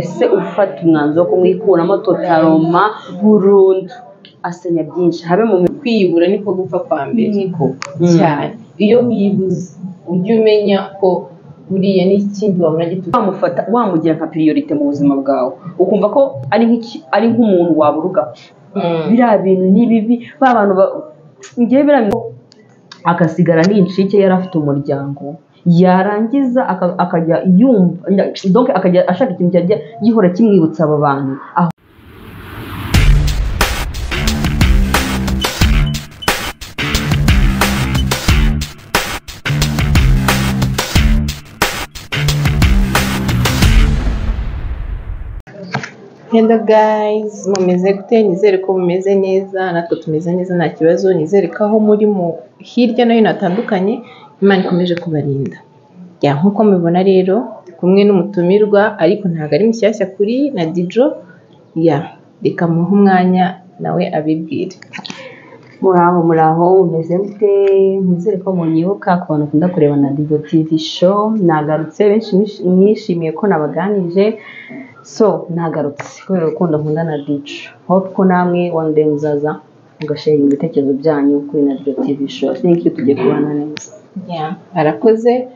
Ese ufata umwanzuro wo kumwikuramo totalement burundu, asenya byinshi, habe mu Kwiyubura niko gupfa kwa mbere. Yego. Cyane. Iyo wibuze, ujye umenya ko buriya n'ikindi wabona gito. Wamufata, wamugira nka priorité mu buzima bwawe, ukumva ko ari nk'iki, ari nk'umuntu wabura ugapfa. Biriya bintu ni bibi. Ba bantu ngewe biriya bintu, agasigara ni incike, yari afite umuryango, yarangiza akajya yumva, donc akajya ashaka ikintu cyajya gihora kimwibutsa abo bantu aho. Hello guys, mumeze gute? Nizere ko mumeze neza, natwe tumeze neza, nta kibazo. Nizere ko aho muri mu hirya no hino hatandukanye Imana ikomeje kubarinda. Ya, nk'uko mubibona rero, ndi kumwe n'umutumirwa, ariko ntabwo ari mushyashya kuri na Dijo. Ya, reka muhe umwanya nawe abibwire. Muraho, muraho, mumeze mute? Nizere ko munyibuka ku bantu bakunda kureba na Dijo TV Show. Nagarutse, benshi mwishimiye ko nabaganije, so nagarutse kubera urukundo nkunda na Dijo. Hope ko namwe one day muzaza mugasharinga ibitekerezo byanyu kuri na Dijo TV Show. Thank you, tugiye kubana neza. Ya, arakoze.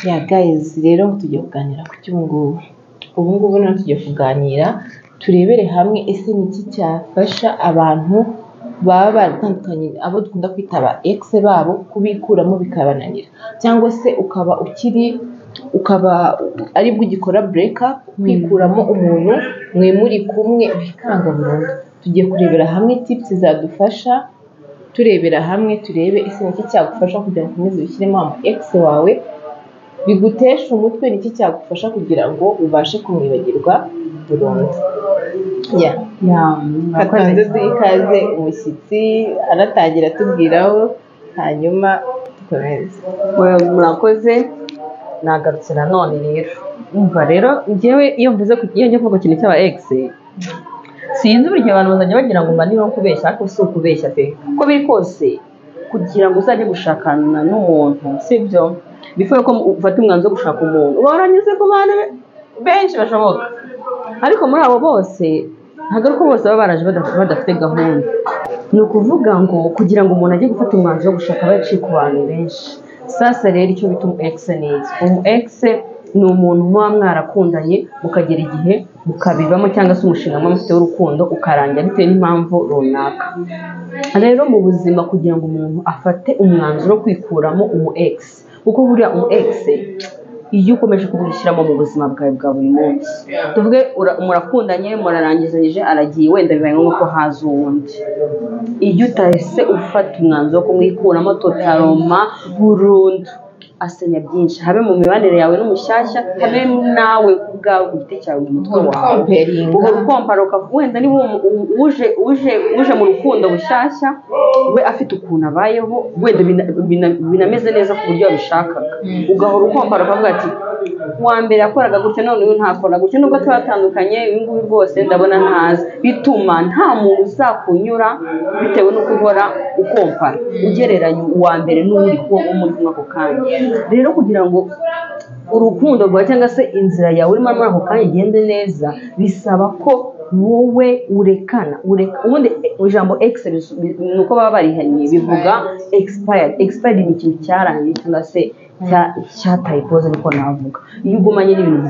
Ya guys, rero tugiye kuganira ku cy'ubu ngubu. Ubu ngubu noneho tugiye kuganira, turebere hamwe ese ni iki cyafasha abantu baba baratandukanye, abo dukunda kwita aba ex babo, kubikuramo bikabananira, cyangwa se ukaba ukiri, ukaba aribwo ugikora break up, kwikuramo umuntu mwe muri kumwe bikanga burundu. Tugiye kurebera hamwe tips zadufasha, turebera hamwe turebe ese ni iki cyagufasha kugira ngo ukomeze wishyiremo wa mu ex wawe bigutesha umutwe, ni iki cyagufasha kugira ngo ubashe kumwibagirwa burundu. Ya. Ya. Katanze duhe ikaze umushyitsi, anatangira atubwiraho, hanyuma dukomeze. Murakoze, nagarutse nanone. Rero umva, rero njyewe iyo mvuze iyo njya kuvuga ku kintu cy'aba ex, sinzi, buri gihe abantu bazajya bagira ngo mba niba kubeshya, ariko si ukubeshya pe. Uko biri kose, kugira ngo uzajye gushakana n'umuntu, sibyo, before ko ufata umwanzuro wo gushaka umuntu, uba waranyuze ku bantu benshi bashoboka, ariko muri abo bose ntabwo ari uko bose baba baraje badafite gahunda. Ni ukuvuga ngo kugira ngo umuntu ajye gufata umwanzuro wo gushaka, aba yaciye ku bantu benshi. Sasa rero, icyo bita umu ex ni iki? Umu ex ni umuntu muba mwarakundanye, mukagera igihe mukabivamo, cyangwa se umushinga muba mufite w'urukundo ukarangira bitewe n'impamvu runaka. Rero mu buzima, kugira ngo umuntu afate umwanzuro wo kwikuramo umu ex, kuko buriya umu ex iyo ukomeje kumushyiramo mu buzima bwawe bwa buri munsi, tuvuge murakundanye, murarangizanyije, aragiye, wenda bibaye ngombwa ko haza uwundi, iyo utahise ufata umwanzuro wo kumwikuramo totalement burundu, asenya byinshi, habe mu mibanire yawe n'umushyashya, habe nawe ubwawe ku giti cyawe, mu mutwe wawe. Comparinga. Uhora ukompara, ukavuga wenda niba uje mu rukundo bushyashya, we afite ukuntu abayeho, wenda binameze neza ku buryo wabishakaga, ugahora ukompara, ukavuga ati: "Uwa mbere yakoraga gutya, none uyu ntakora gutya, nubwo tuba batandukanye, uyu nguyu rwose ndabona ntazi." Bituma nta muntu uzakunyura, bitewe n'uko uhora ukompara, ugereranya uwa mbere n'uri kuwo muri kumwe ako kanya. Rero kugira ngo urukundo rwawe cyangwa se inzira yawe urimo muri ako kanya igende neza, bisaba ko wowe urekana, ureka. Ubundi ijambo ex ni uko baba barihannye, bivuga expired. Expired ni ikintu cyarangiye cyangwa se cyataye pause, niko navuga. Iyo ugumanye n'ibintu,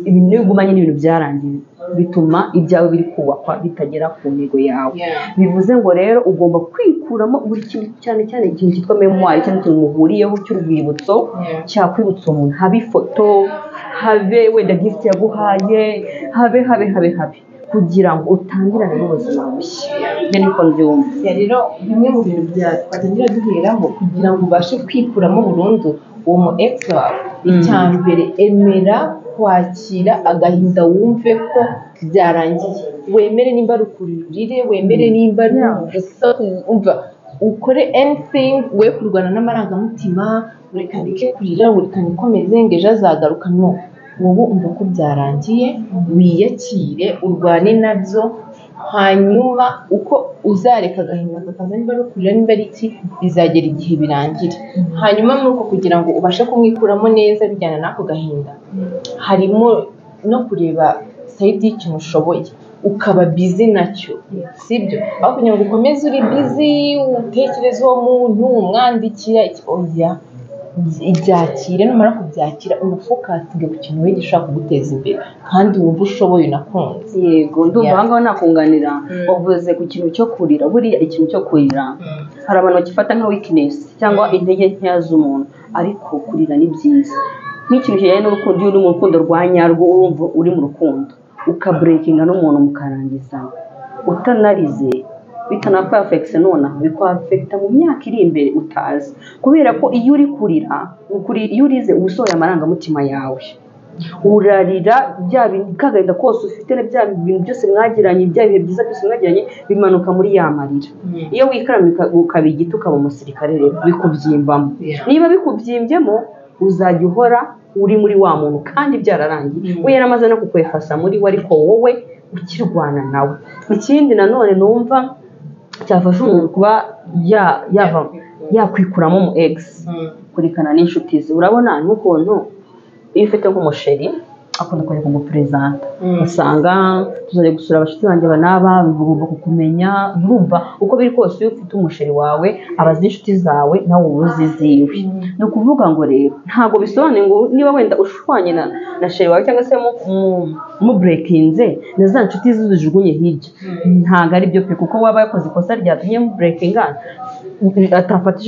ibintu, iyo ugumanye n'ibintu byarangiye, bituma ibyawe biri kubakwa bitagera ku ntego yawe. Bivuze ngo rero ugomba kwikuramo buri kintu, cyane cyane ikintu cyitwa mémoire cyangwa ikintu muhuriyeho cy'urwibutso, cyakwibutsa umuntu, habe ifoto, habe wenda gift yaguhaye, habe habe habe habe, kugira ngo utangirane n'ubuzima bushya. Ibyo niko mbyumva. Ya, rero bimwe mu bintu bya twatangira duheraho kugira ngo ubashe kwikuramo burundu uwo mu ex wawe, icya mbere, emera kwakira agahinda, wumve ko byarangiye, wemere nimba ari ukurire, wemere nimba ari ugusa, umva, ukore anything, we kurwana n'amarangamutima, reka ndeke kurira, reka nikomeze ngo ejo azagaruka. No, wowe umva ko byarangiye, wiyakire, urwane nabyo, hanyuma uko uzareka agahinda kakaza, niba ari ukurira, niba ari iki, bizagera igihe birangire. Hanyuma muri uko kugira ngo ubashe kumwikuramo neza, bijyana n'ako gahinda, harimo no kureba side y'ikintu ushoboye, ukaba busy nacyo, sibyo? Aho kugira ngo ukomeze uri busy utekereza uwo muntu, umwandikira iki, oya, ibyakire. Numara kubyakira, unafocusinge ku kintu wiga gishobora kuguteza imbere kandi wumva ushoboye, unakunze. Yego, ndumva Yeah. aho ngaho nakunganira. Wavuze ku kintu cyo kurira. Buriya ikintu cyo kurira, hari abantu bagifata nka weakness cyangwa intege nkeya z'umuntu, ariko kurira ni byiza. Nk'ikintu kijyanye n'urukundo, iyo uri mu rukundo rwa nyarwo, urumva uri mu rukundo, ukabreakinga n'umuntu mukarangiza, utanarize, bitanakwaffectise nonaha, bikwaffecta mu myaka iri imbere utazi, kubera ko iyo uri kurira, iyo urize uba usohoye amarangamutima yawe. Urarira, bya bintu, kagahinda kose ufite na bya bintu byose mwagiranye, bya bihe byiza byose mwagiranye, bimanuka muri ya marira. Iyo wikaramye ukaba igiti, ukaba umusirikare rero, bikubyimbamo. Niba bikubyimbyemo, uzajya uhora uri muri wa muntu kandi byararangiye, we yaramaze no kukwefasa muri we, ariko wowe ukirwana nawe. Ikindi nanone numva cyafasha umuntu kuba yava yakwikuramo mu ex, kurekana n'inshuti ze. Urabona nk'ukuntu iyo ufite nk'umuchéri akunda kujya kugupresenta, usanga tuzajya gusura abashuti banjye aba n'aba, bagomba kukumenya. Urumva uko biri kose, iyo ufite umuchéri wawe aba azi inshuti zawe, nawe uba uzi iziwe. Ni ukuvuga ngo rero ntabwo bisobanuye ngo niba wenda ushwanye na chéri wawe cyangwa se mubreakinze, na za nshuti ze uzijugunye hirya. Ntabwo ari byo pe, kuko waba yakoze ikosa ryatumye mubreakinga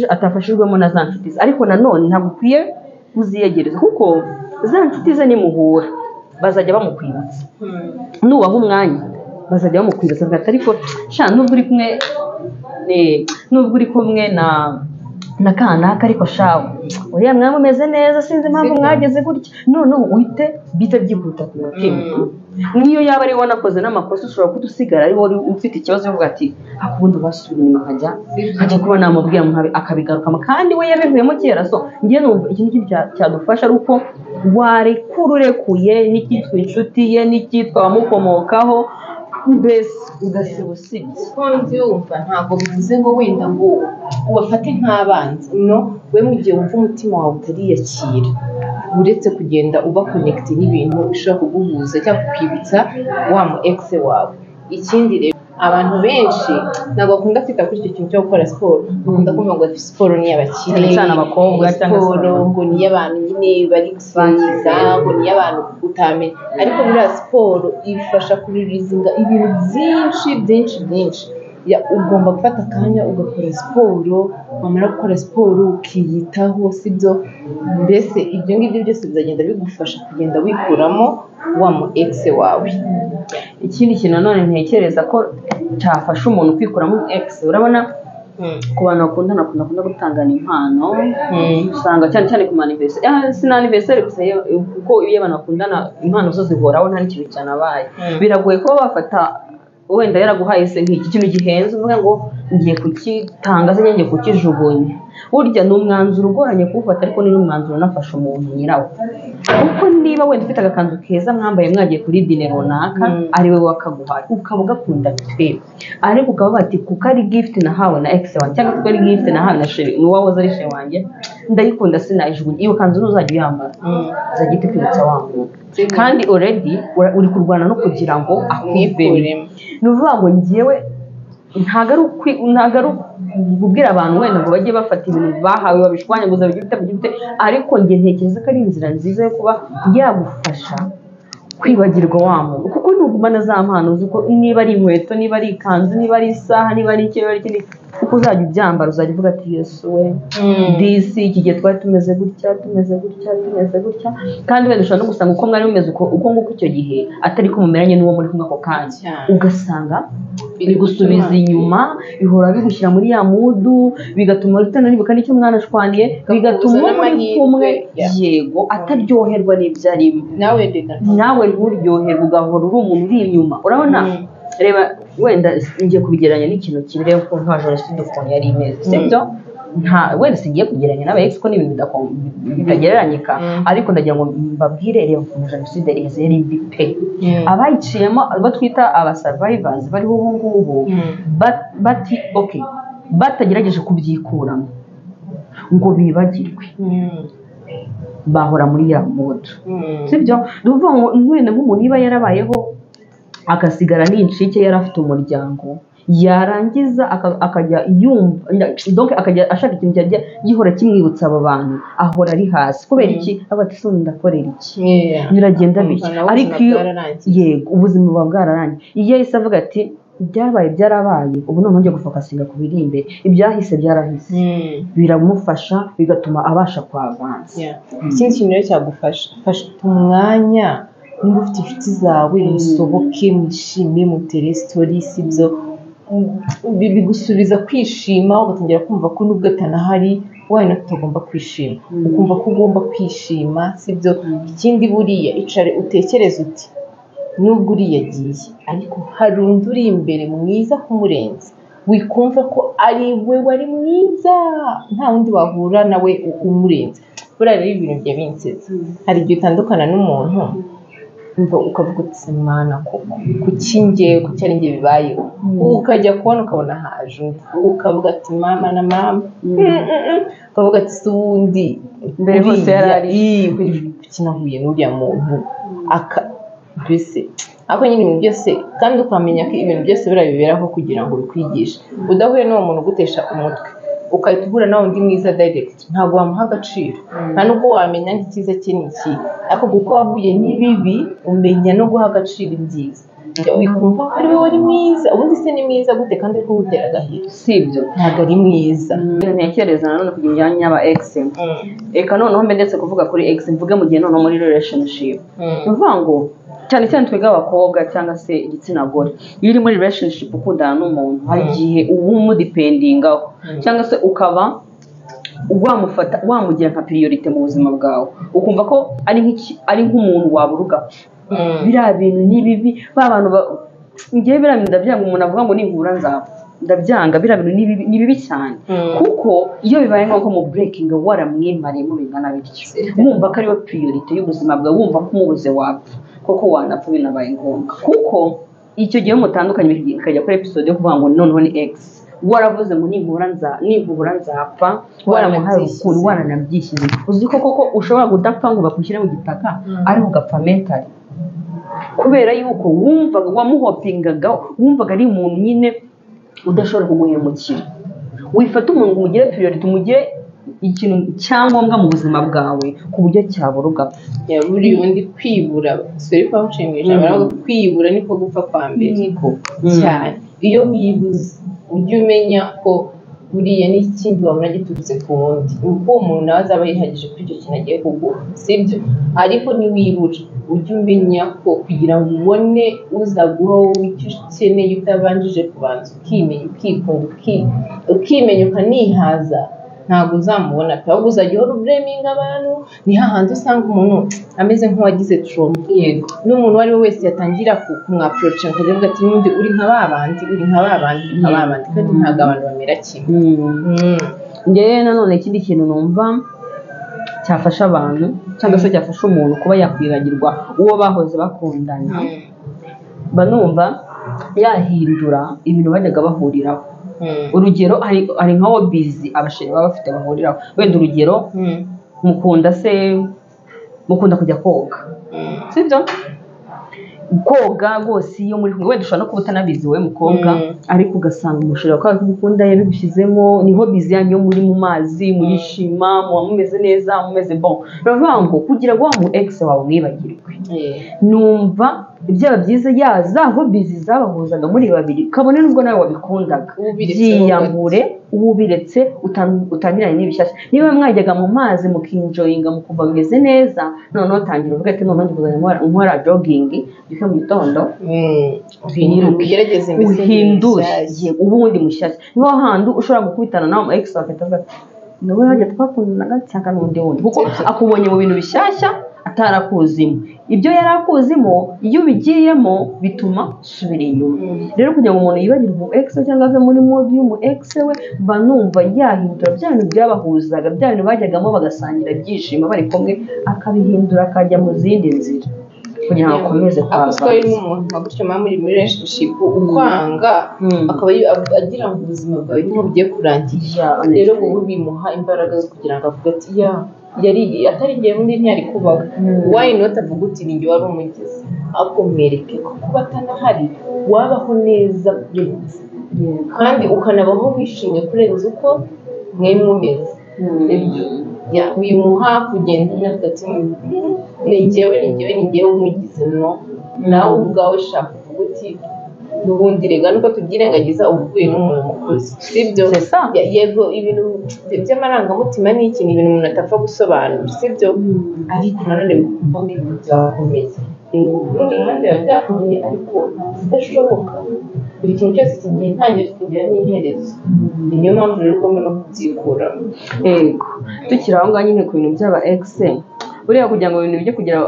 atafashijwemo na za nshuti ze, ariko nanone ntabwo ukwiye kuziyegereza, kuko za nshuti ze nimuhura bazajya bamukwibutsa. Nubaha umwanya bazajya bamukwibutsa, bavuga ati: "Ariko sha, nubwo uri kumwe na kanaka, ariko shawe uriya mwaba umeze neza, sinzi impamvu Sibyo. mwageze gutya." Noneho uhite bihita byikubita ku mutima. Niyo yaba ari wowe wanakoze n'amakosa, ushobora kuba usigara ari wowe ufite ikibazo, uvuga ati: "Ariko ubundi wasubira inyuma nkajya kuba namubwira akabigarukamo, kandi we yabivuyemo kera." So njye numva ikintu kindi cyadufasha ari uko warekura, urekuye n'icyitwa inshuti ye n'icyitwa abamukomokaho, mbese ugasiba usibye. Uko mbyumva, ntabwo bivuze ngo wenda ngo ubafate nk'abanzi. No we, mu gihe wumva umutima wawe utariyakira, uretse kugenda uba connecté n'ibintu bishobora kuguhuza cyangwa kukwibutsa wa mu ex wawe. Ikindi rero, abantu benshi ntabwo bakunda kwita kuri icyo kintu cyo gukora siporo. Bakunda kumva ngo siporo ni iy'abakire, Cyane cyane abakobwa ngo cyangwa se siporo abagabo. ngo ni iy'abantu nyine bari gusingiza, ngo ni iy'abantu utamenya. Ariko buriya siporo ifasha kureleasinga ibintu byinshi byinshi byinshi. Ugomba gufata akanya ugakora siporo, wamara gukora siporo ukiyitaho, sibyo? Mbese ibyo ngibyo byose bizagenda bigufasha kugenda wikuramo wa mu ex wawe. Ikindi kintu nanone ntekereza ko cyafasha umuntu kwikuramo ex, urabona ku bantu bakundana bakunda gutangana impano. Usanga cyane cyane ku ma anniversaire, si na anniversaire gusa, kuko iyo abantu bakundana impano zo zihoraho, nta n'ikintu cyanabaye. Biragoye kuba wafata wenda yaraguhaye se nk'iki kintu gihenze, uvuga ngo ngiye kukitanga se, ngiye kukijugunya. Burya ni umwanzuro ugoranye kuwufata, ariko ni n'umwanzuro unafasha umuntu nyirawo, kuko niba wenda ufite agakanzu keza mwambaye mwagiye kuri dîner runaka, ari we wakaguhaye, ukaba ugakunda pe, ariko ukaba bati kuko ari gift nahawe na ex wanjye, cyangwa kuko ari gift nahawe na chéri, ni wowe ari chéri wanjye, ndayikunda, sinayijugunya. Iyo kanzu ntuzajya uyambara, uzajya uhita ukwibutsa wa muntu, kandi already uri kurwana no kugira ngo akuvemo. Mwikuremo. Ni ukuvuga ngo njyewe ntabwo ari kubwira abantu wenda ngo bajye bafata ibintu bahawe babishwanyaguza, bagire bite, bagire bite, ariko njye ntekereza ko ari inzira nziza yo kuba yagufasha kwibagirwa wa muntu, kuko nugumana za mpano uzi ko niba ari inkweto, niba ari ikanzu, niba ari isaha, niba ari iki, niba ari ikindi, kuko uzajya ubyambara uzajya uvuga ati: "Yesu we, disi iki gihe twari tumeze gutya, tumeze gutya, tumeze gutya." Kandi wenda ushobora no gusanga uko mwari mumeze uko nguko icyo gihe atari ko mumeranye n'uwo muri kumwe ako kanya. Ugasanga bigusubiza inyuma, bihora bigushyira muri ya mood, bigatuma utananibuka n'icyo mwanashwaniye, bigatuma uwo muri n'amahirwe, kumwe yego ataryoherwa n'ibyo arimo. Nawe reka. Nawe nturyoherwe, ugahora uri umuntu uri inyuma. Urabona, reba wenda ngiye kubigereranya n'ikintu kibi, reba ukuntu nka jenoside ukuntu yari imeze, sibyo? Nta wenda singiye kugereranya n'aba ex ko ni ibintu bitagereranyika, ariko ndagira ngo mbabwire, reba ukuntu jenoside yari mbi pe. Abayiciyemo, abo twita aba survivors bariho ubu ngubu, bati okay, batagerageje kubyikuramo ngo bibagirwe. Bahora muri ya mood, sibyo? Ni ukuvuga ngo wenda nk'umuntu niba yarabayeho agasigara n'incike, yari afite umuryango, yarangiza akajya yumva, donc akajya ashaka ikintu cyajya gihora kimwibutsa abo bantu, ahora ari hasi. Kubera iki? Aba ati: "Se ndakorera iki?" Biragenda Ukumva bityo. nawe Ariko ubuzima iyo bwararangiye. Yego, ubuzima buba bwararangiye. Iyo yahise avuga ati: "Byabaye byarabaye, ubu noneho njya gufocusinga ku biri imbere, ibyahise byarahise," biramufasha, bigatuma abasha kwavansa. Yeah. Ikindi kintu rero cyagufasha, fata umwanya, niba ufite inshuti zawe, musohoke, mwishime, mutere story, sibyo? Bigusubiza kwishima, ugatangira kumva ko nubwo atanahari why not utagomba kwishima, ukumva ko ugomba kwishima, sibyo? Ikindi, buriya icare utekereze uti: "Nubwo uriya agiye, ariko hari undi uri imbere mwiza kumurenza." Wikumva ko ari we wari mwiza, nta wundi wahura nawe umurenze. Buriya rero ibintu bijya binsetsa. Hari igihe utandukana n'umuntu, umva, ukavuga uti: "Mana koko, kuki njyewe, kuki ari njye bibayeho?" Ukajya kubona ukabona haje undi, ukavuga ati: "Mama na mama," ukavuga ati: "Si ubundi Mbere hose yari ari." Uriya, kuki nahuye n'uriya muntu?" Aka mbese ariko nyine ibintu byose, kandi ukamenya ko ibintu byose biriya biberaho kugira ngo bikwigishe. Udahuye n'uwo muntu ugutesha umutwe, ugahita uhura na wundi mwiza direct, ntabwo wamuha agaciro, nta nubwo wamenya ngo icyiza cye ni iki. Ariko kuko wahuye n'ibibi, umenya no guha agaciro ibyiza. Wikumva ko ari we wari mwiza. Ubundi se ni mwiza gute kandi ari kugutera agahinda? Sibyo? Ntabwo ari mwiza. Ntekereza nanone ku bijyanye n'aba ex, reka noneho mbe ndetse kuvuga kuri ex, mvuge mu gihe noneho muri relationship. Ni ukuvuga ngo cyane cyane twebwe abakobwa cyangwa se igitsina gore, iyo uri muri relationship ukundana n'umuntu, hari igihe uba umudependingaho cyangwa se ukaba wamufata, wamugira nka priorité mu buzima bwawe, ukumva ko ari nk'iki, ari nk'umuntu wabura ugapfa. Biriya bintu ni bibi. Ba bantu ngewe biriya bintu ndabyanga. Umuntu avuga ngo: "Ninkura nzapfa," ndabyanga. Biriya bintu ni bibi, ni bibi cyane, kuko iyo bibaye ngombwa mu breaking, waramwimariyemo bingana bityo, wumva ko ariwe priorité y'ubuzima bwawe, wumva ko umubuze wapfa, koko wanapfa binabaye ngombwa. Kuko icyo gihe mutandukanye, bikajya kuri episode yo kuvuga ngo noneho ni ex, waravuze ngo ninkubura nzapfa, waramuhaye urukundo, waranabyishyize. Uzi ko koko ushobora kudapfa ngo bagushyire mu gitaka, ariko ugapfa mentally, kubera yuko wumvaga wamuhopingaga, wumvaga ari umuntu nyine udashobora kuguhemukira. Wifata umuntu ngo umugire priorité, umugire ikintu cyangombwa mu buzima bwawe ku buryo cyabura ugapfa. Ya, buriya ubundi kwibura, sorry kuba nguciye mu ijambo, baravuga ko kwibura niko gupfa kwa mbere. Niko. Cyane. Iyo wibuze, ujye umenya ko buriya n'ikindi wabona giturutse ku wundi, uko uwo muntu nawe azaba yihagije kuri icyo kintu agiye kuguha, sibyo? Ariko niwibura, ujye umenya ko kugira ngo ubone uzaguha wowe icyo ukeneye, utabanjije kubanza ukimenya, ukikunda, ukimenya, ukanihaza, ntabwo uzamubona pe. Ahubwo uzajya uhora ublaminga abantu. Ni hahandi usanga umuntu ameze nk'uwagize trauma. N'umuntu uwo ari we wese yatangira kumwapproachinga, akajya avuga ati: "N'ubundi uri nka ba bandi, uri nka ba bandi, uri nka ba bandi." Kandi ntabwo abantu bamera kimwe. Njyewe nanone ikindi kintu numva cyafasha abantu cyangwa se cyafasha umuntu kuba yakwibagirwa uwo bahoze bakundana, mba numva yahindura ibintu bajyaga bahuriraho. Urugero, hari nka hobbies abachéri baba bafite bahuriraho. Wenda urugero, mukunda se, mukunda kujya koga, sibyo? Koga rwose, iyo muri kumwe, wenda ushobora no kuba utanabizi wowe mukobwa, ariko ugasanga umuchéri wawe ko ukunda yabigushyizemo, ni hobbies yanyu. Iyo muri mu mazi murishima, muba mumeze neza, mumeze bon. Baravuga ngo kugira ngo wa mu ex wawe umwibagirwe, numva byaba byiza ya za hobbies zabahuzaga muri babiri, kabone nubwo nawe wabikundaga, Ubiretse. byiyambure, ubiretse, utangiranye n'ibishyashya. Niba mwajyaga mu mazi mukenjoyinga, mukumva bimeze neza, noneho tangira uvuge ati: "Noneho ndi kuzajya nkora jogging, mbyuke mu gitondo twiruke." Ugerageze mbese Uhindure. ibintu bishyashya. Yego, ubundi mushyashya niho handi ushobora gukubitana nawe ex wawe, agahita avuga ati: "Nawe hajya twakundanaga cyangwa n'undi wundi?" Kuko akubonye mu bintu bishyashya atarakuzimo. Ibyo yari akuzimo, iyo ubigiyemo bituma usubira inyuma. Rero kugira ngo umuntu yibagirwe umu ex we cyangwa ave muri mood y'umu ex we, mba numva yahindura bya bintu byabahuzaga, bya bintu bajyagamo bagasangira ibyishimo bari kumwe, akabihindura, akajya mu zindi nzira kugira ngo akomeze Ako ko ari kwavanza. n'umuntu nka gutyo muba muri muri relationship ukwanga, akaba agira ngo ubuzima bwawe niho bugiye kurangira. Rero wowe bimuha imbaraga zo kugira ngo avuge ati: "Ya." Yari atari njyewe undi ntiyari kubaho. Why not avuga uti ni njye wari umugize? Ahubwo mwereke ko kuba atanahari wabaho neza kurenza, kandi ukanabaho wishimye kurenza uko mwe mumeze. Sibyo? Ya, wimuha kugenda unavuga ati ni njyewe, ni njyewe, ni njyewe umugize. No, nawe ubwawe shaka uvuga uti n'ubundi rega nuko tubyirengagiza, uba uhuye n'umuntu mukuze, sibyo? C'est ça. Yego, ibintu by'amarangamutima ni iki? Ni ibintu umuntu atapfa gusobanura, sibyo? Ariko nanone kuvamo ibintu byakomeye. Yego, ku rundi ruhande biba byakomeye, ariko bidashoboka. Buri kintu cyose kigira intangiriro, kikagira n'iherezo. Ni niyo mpamvu rero ugomba no kubyikuramo. Yego, tukiri aho ngaho nyine ku bintu by'aba ex, buriya kugira ngo ibintu bijye kugera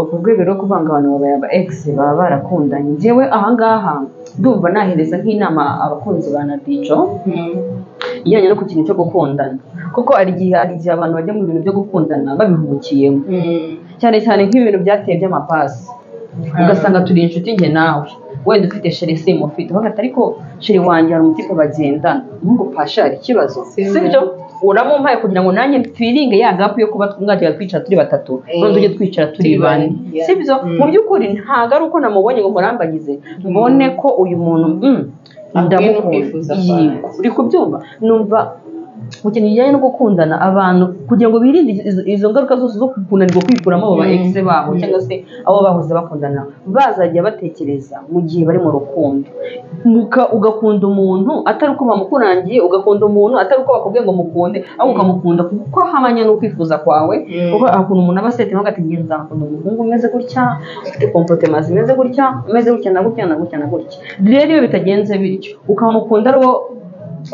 ku rwego rwo kuvanga, abantu babaye aba ex baba barakundanye. Njyewe aha ngaha ndumva nahereza nk'inama abakunzi ba Nadijo ijyanye no ku kintu cyo gukundana, kuko hari igihe abantu bajya mu bintu byo gukundana babihubukiyemo, cyane cyane nk'ibintu byateye by'amapasi, ugasanga turi inshuti njye nawe, wenda ufite chéri, simufite, uvuga ati ariko chéri wanjye hari umutipe bagendana, nkungu pasha, hari ikibazo? Sibyo. Sibyo? Uramumpaye kugira ngo nanjye mfillinge ya gap yo kuba mwajyaga twicara turi batatu, none tujye twicara turi Turi bane. bane, yeah. Sibyo? Mu by'ukuri ntabwo ari uko namubonye ngo murambagize mbone ko uyu muntu Akwiye no ndamukunda. kwifuza kwanjye. Yego, uri kubyumva? Numva mu kintu kijyanye no gukundana, abantu kugira ngo birinde izo ngaruka zose zo kunanirwa kwikuramo abo ba ex babo cyangwa se abo bahoze bakundana, bazajya batekereza mu gihe bari mu rukundo. Ugakunda umuntu atari uko bamukurangiye, ugakunda umuntu atari uko bakubwiye ngo mukunde, ahubwo ukamukunda kuko ahamanya n'ukwifuza kwawe. Kuko ukuntu umuntu aba asetemo ati ngiye nzakunda umuhungu umeze gutya, ufite comportement zimeze gutya, umeze gutya na gutya na gutya na gutya. Rero iyo bitagenze bityo, ukamukunda ari uwo,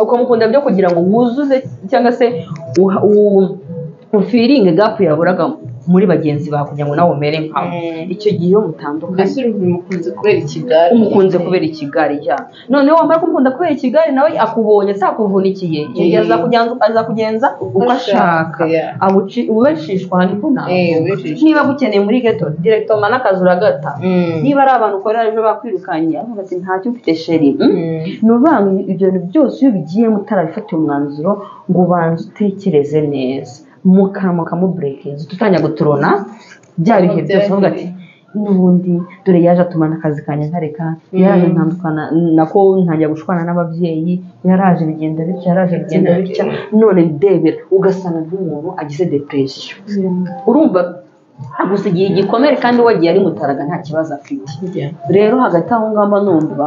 ukamukunda byo kugira ngo wuzuze cyangwa se ufillinge gap yaburaga muri bagenzi bawe kugira ngo nawe umere nkawe, icyo gihe iyo mutandukanye, Mbese urumva umukunze kubera ikigare. Umukunze kubera ikigare, ya. Noneho wamara kumukunda kubera ikigare, nawe akubonye atakuvunikiye, icyo gihe azakugenza uko ashaka. Ubeshishwa aha niko navuga. Ubeshishwa. Niba agukeneye muri ghetto, directement n'akazi uragata. Niba ari abantu ukorera ejo bakwirukanye, avuga ati ntacyo mfite chéri. Ni ukuvuga ngo ibyo bintu byose iyo ubigiyemo utarabifatiye umwanzuro ngo ubanze utekereze neza, mukaramuka mubreakinze, tutangira guturona bya bihe byose, uvuga ati n'ubundi dore yaje atuma akazi kanjye nkareka, yaraje ntandukana nako, ntangira gushwana n'ababyeyi, yaraje bigenda bitya, yaraje bigenda bitya, none ndebera, ugasanga nk'umuntu agize depression. Urumva agusigiye igikomere kandi wagiye ari mutaraga nta kibazo afite. Rero hagati aho ngaho mba numva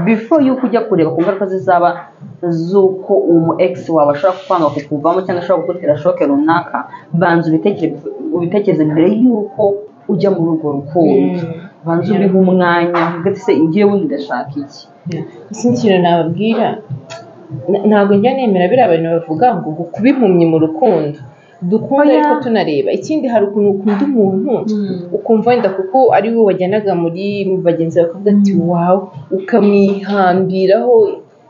before yuko ujya kureba ku ngaruka zizaba z'uko umu ex wawe ashobora kwanga kukuvamo cyangwa ashobora kugutera choc runaka, banza ubitekereze mbere y'uko ujya muri urwo rukundo. Banza ubihe umwanya, uvuge ati se ngiye wundi ndashaka iki? Ikindi kintu nababwira, ntabwo njya nemera biriya bintu bavuga ngo kuba impumyi mu rukundo. Dukunda Oya. ariko tunareba. Ikindi, hari ukuntu ukunda umuntu ukumva wenda kuko ari we wajyanaga muri mu bagenzi bawe, bakavuga ati wow, ukamwihambiraho,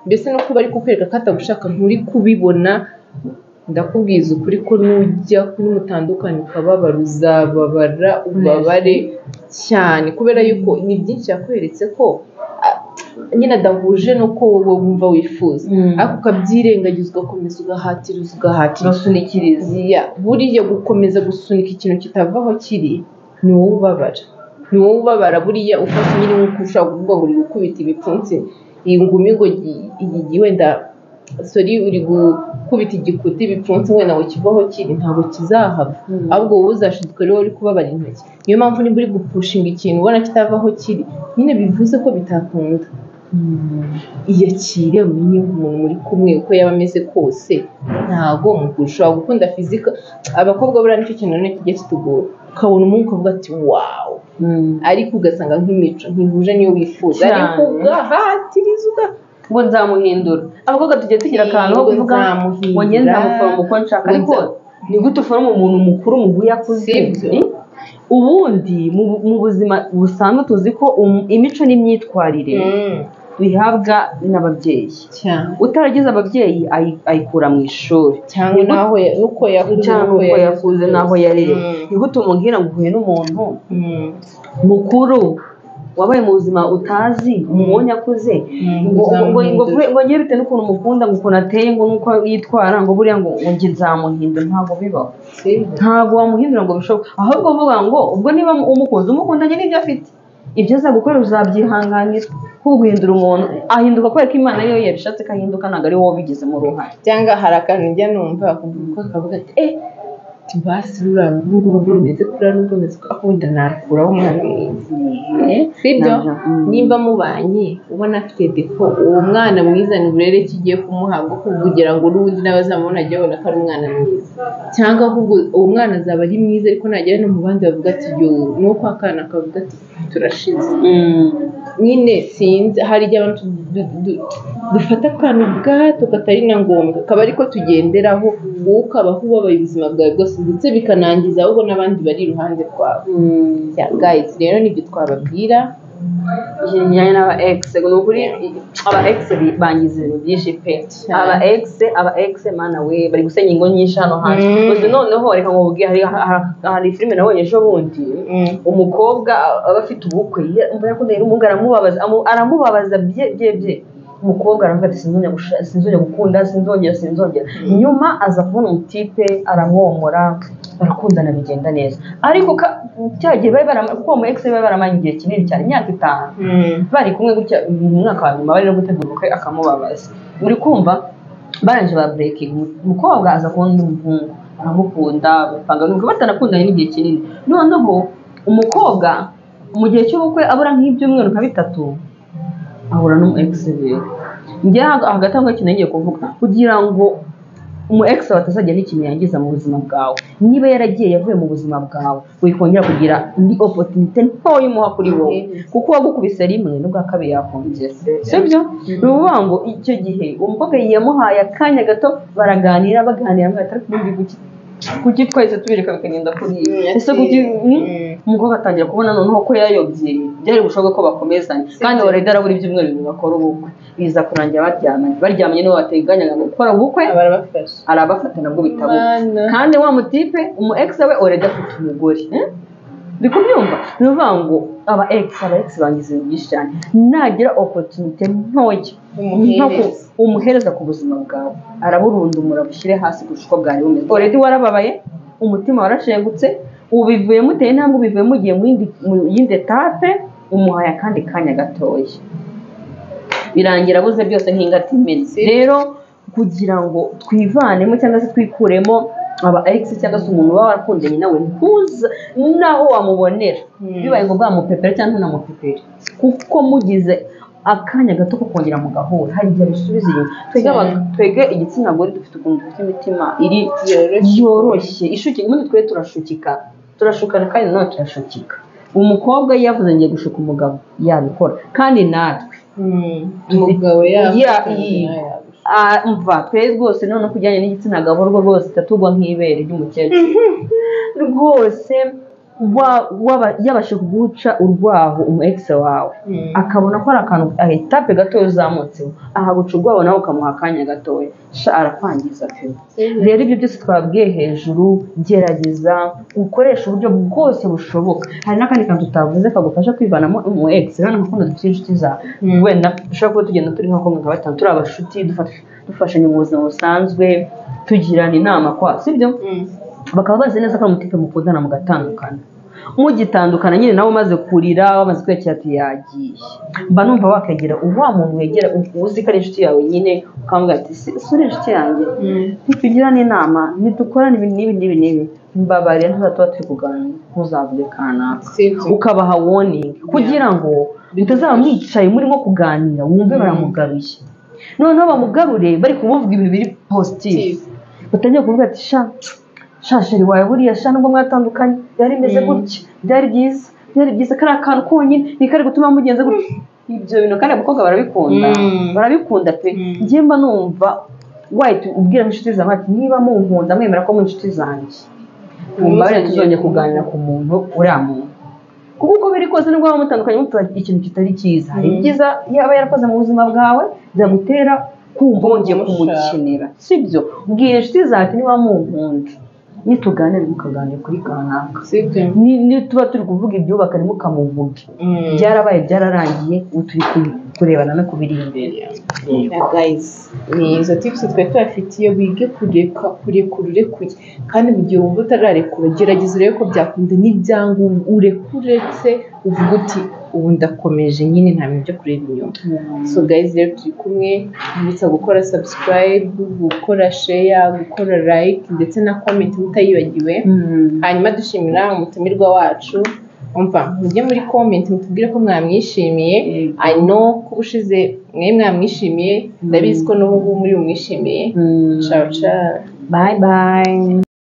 mbese no kuba ari kukwereka ko atagushaka nturi kubibona. Ndakubwiza ukuri ko nujya kuri mutandukanye ukababara, uzababara ubabare cyane, kubera yuko ni byinshi yakweretse ko nyine adahuje n'uko wowe wumva wifuza, ariko ukabyirengagiza, ugakomeza ugahatiriza, ugahatiriza. Ugasunikiriza. Ya, buriya gukomeza gusunika ikintu kitava aho kiri, ni wowe ubabara, ni wowe ubabara. Buriya ufashe nyine nk'uko ushobora kuvuga ngo uri gukubita ibipfunsi iyi ngumi ngo iyi wenda, sorry, uri gukubita igikuta ibipfunsi wenda ngo kive aho kiri, ntabwo kizahava, ahubwo wowe uzashiduka rero uri kubabara intoki. Niyo mpamvu niba uri gupushinga ikintu ubona kitava aho kiri, nyine bivuze ko bitakunda. Iyakire, umenye ngo umuntu muri kumwe uko yaba ameze kose ntabwo ushobora gukunda physique. Abakobwa buriya nicyo kintu nanone kijya kitugora, ukabona umuhungu ukavuga ati wow, ariko ugasanga nk'imico ntihuje n'iyo wifuza, ariko ugahatiriza Ngo nzamuhindura. Abakobwa tujya tugira akantu ko Ngo kuvuga nzamuhindura. Ngo njye nzamuforoma uko nshaka, Ngo ariko ni gute uforoma umuntu mukuru muhuye akuze? Sibyo. Eh? Ubundi mu buzima busanzwe tuzi ko imico n'imyitwarire bihabwa n'ababyeyi. Cyane. Utaragize ababyeyi ayikura mu ishuri. Cyangwa naho nuko yakuze. Cyangwa n'uko uko yakuze n'aho yarerewe. Ni gute umubwira ngo uhuye n'umuntu mukuru? wabaye mu buzima utazi, umubonye akuze, ngo ngo ngo ngo ngewe bitewe n'ukuntu umukunda, ngo ukuntu ateye, ngo n'uko yitwara, ngo buriya ngo njye nzamuhindura, ntabwo bibaho. Ntabwo wamuhindura ngo bishoboke, ahubwo uvuga ngo ubwo niba umukunze, umukundanye n'ibyo afite, ibyo azagukorera uzabyihanganira. Kuko guhindura umuntu, ahinduka kubera ko Imana yo yabishatse ko ahinduka, ntabwo ari wowe wabigizemo uruhare. Cyangwa hari akantu njya numva bakumva kavuga ati basi ruriya n'urugo rumeze kuriya n'ubwo rumeze kuriya, wenda nakuraho umwana mwiza, sibyo? Nimba mubanye ubona afite défaut, uwo mwana mwiza ni uburere ki ugiye kumuha bwo kugira ngo n'ubundi n'abazamubona ajye babona ko ari umwana mwiza? Cyangwa ahubwo uwo mwana azaba ari mwiza, ariko nagera no mu bandi bavuga ati yo, nuko akana kavuga ati turashize nyine. Sinzi, hari igihe abantu dufata akantu gato katari na ngombwa kaba ariko tugenderaho, wowe ukabaho ubabaye ubuzima bwawe bwose, ndetse bikanangiza ahubwo n'abandi bari iruhande rwawe. Yeah, guys, rero nibyo twababwira. Ikintu kijyanye n'aba ex, ni ukuri aba ex bangiza ibintu byinshi pe. Aba ex, aba ex, mana we, bari gusenya ingo nyinshi hano hanze. Uzi noneho reka nkubwire, hari filime nabonye ejo bundi, umukobwa aba afite ubukwe, umva, yakundanye n'umuhungu, aramubabaza, aramubabaza bye bye bye. Umukobwa aravuga ati sinzongera sinzongera gukunda, sinzongera, sinzongera. Nyuma aza kubona umutipe, aramwomora, barakundana, bigenda neza. Ariko cya gihe bari barama, kuko uwo mu ex bari baramanye igihe kinini cyane, imyaka 5 bari kumwe gutya. Mu mwaka wa nyuma bari no gutegura ubukwe, akamubabaza. Uri kumva, barangije ba breaking, umukobwa aza kubona undi muhungu, aramukunda, bapanga n'ubukwe batanakundanye n'igihe kinini. Noneho umukobwa mu gihe cy'ubukwe, abura nk'ibyumweru nka 3, ahura n'umu ex wiwe. Njye hagati aho ngaho, ikintu ngiye kuvuga, kugira ngo umu ex wawe atazajya n'ikintu yangiza mu buzima bwawe, niba yaragiye, yavuye mu buzima bwawe, wikongera kugira indi opportunité ntoya umuha kuri wowe, kuko uwagukubise rimwe n'ubwa kabiri yakongera, sibyo? Ni ukuvuga ngo icyo gihe uwo mukobwa yamuhaye akanya gato, baraganira, baganira, amubwira ati ariko ubundi kuki twahise tubireka bikagenda kuriya? Ese kuki? Umukobwa atangira kubona noneho ko yayobye, byari bushoboke ko bakomezanya, kandi already arabura ibyumweru 2 bakora ubukwe. Biza kurangira baryamanye, baryamanye n'uwo bateganyaga gukora ubukwe. Barabafasha. Arabafata nabwo bitaba. Mana. Kandi wa mutipe, umu ex we, already afite umugore, eh? Uri kubyumva? Ni ukuvuga ngo aba ex bangiza ibintu byinshi cyane. Nagira opportunité ntoya nko umuhereza. Umuhereza ku buzima bwawe, araburundumura bushyire hasi kurusha uko bwari bumeze. Already warababaye, umutima warashengutse, ubivuyemo, uteye intambwe, ubivuyemo, ugiye mu yindi étape, umuhaye akandi kanya gatoya, birangira abuze byose nk'ingata imenetse. Rero kugira ngo twivanemo cyangwa se twikuremo aba ex, cyangwa se umuntu uba warakundanye nawe, ntuza naho wamubonera, bibaye ngo bwamupepera cyangwa ntunamupepere, kuko mugize akanya gato ko kongera mugahura, hari igihe bisubiza inyuma. Twebwe twebwe igitsina gore dufite ukuntu dufite imitima iri yoroshye. Yoroshye, ishukika. Ubundi twe turashukika, turashukana, kandi nanone turashukika. Umukobwa iyo yavuze ngiye gushuka umugabo, yabikora. kandi natwe Umugabo Ya, Ah, umva, twe rwose noneho kujyanye n'igitsina gabo rwo rwose tatugwa nk'ibere ry'umukecuru rwose. Yabashe kuguca urwaho umu ex wawe, akabona ko ari akantu étape gatoya uzamutseho, ahaguca urwaho, nawe ukamuha akanya gatoya, sha arakwangiza pe. Rero ibyo byose twabwiye hejuru, gerageza ukoreshe uburyo bwose bushoboka. Hari n'akandi kantu tutavuze kagufasha kwivanamo umu ex. Hano nka kuno dufite inshuti za wenda dushobora kuba tugenda turi nka kumwe nka batanu, turi abashuti, dufashanya mu buzima busanzwe, tugirana inama kwa, sibyo? Bakaba bazi neza ko ari umutipe mukundana, mugatandukana. Mugitandukana nyine, nawe umaze kurira, wamaze kwiyakira ati yagiye, mba numva wakegera wa muntu wegera uzi ko ari inshuti yawe nyine, ukamubwira ati si uri inshuti yanjye, ntitugirane inama, ntidukorane ibi n'ibi n'ibi n'ibi, mbabarira ntuzatuba turi kuganira ntuzavuge kanaka. Ukabaha warning kugira ngo mutazaba mwicaye murimo kuganira wumve baramugaruye. Noneho bamugarure bari kumuvuga ibintu biri positive, batangiye kuvuga ati sha sha chéri wawe buriya sha, nubwo mwatandukanye byari bimeze gutya, byari byiza, byari byiza, kariya kantu konyine ni kari gutuma mugenza gutya. Ibyo bintu kandi abakobwa barabikunda. Barabikunda pe. Njye mba numva wahita ubwira inshuti zawe ati niba munkunda, mwemera ko muri inshuti zanjye, mumbabarire tuzongera kuganira ku muntu uriya muntu, kuko uko biri kose nubwo waba mutandukanye mupfa ikintu kitari cyiza, hari ibyiza yaba yarakoze mu buzima bwawe byagutera kumva wongeye kumushaka. Kumukenera, sibyo? Bwira inshuti zawe ati niba munkunda Nituganira mukaganira kuri kanaka. Sibyo. Ni tuba turi kuvuga ibyubaka, ntimukamuvuge. Byarabaye, byararangiye, ubu turi kurebana no kubiri imbere. Yeah, guys, ni izo tips twari tubafitiye. Wige kureka, kurekura urekuye, kandi mu gihe wumva utararekura, gerageza urebe ko byakunda. N'ibyanga urekuretse, uvuga uti ubu ndakomeje nyine, nta bintu byo kureba inyuma. So guys, rero turi kumwe, mbibutsa gukora subscribe, gukora share, gukora like ndetse na comment mutayibagiwe. Hanyuma dushimira umutumirwa wacu. Umva, mujye muri comment mutubwire ko mwamwishimiye. I know ko ubushize mwe mwamwishimiye, ndabizi ko n'ubu ngubu muri bumwishimiye. Ciao ciao. Bye bye.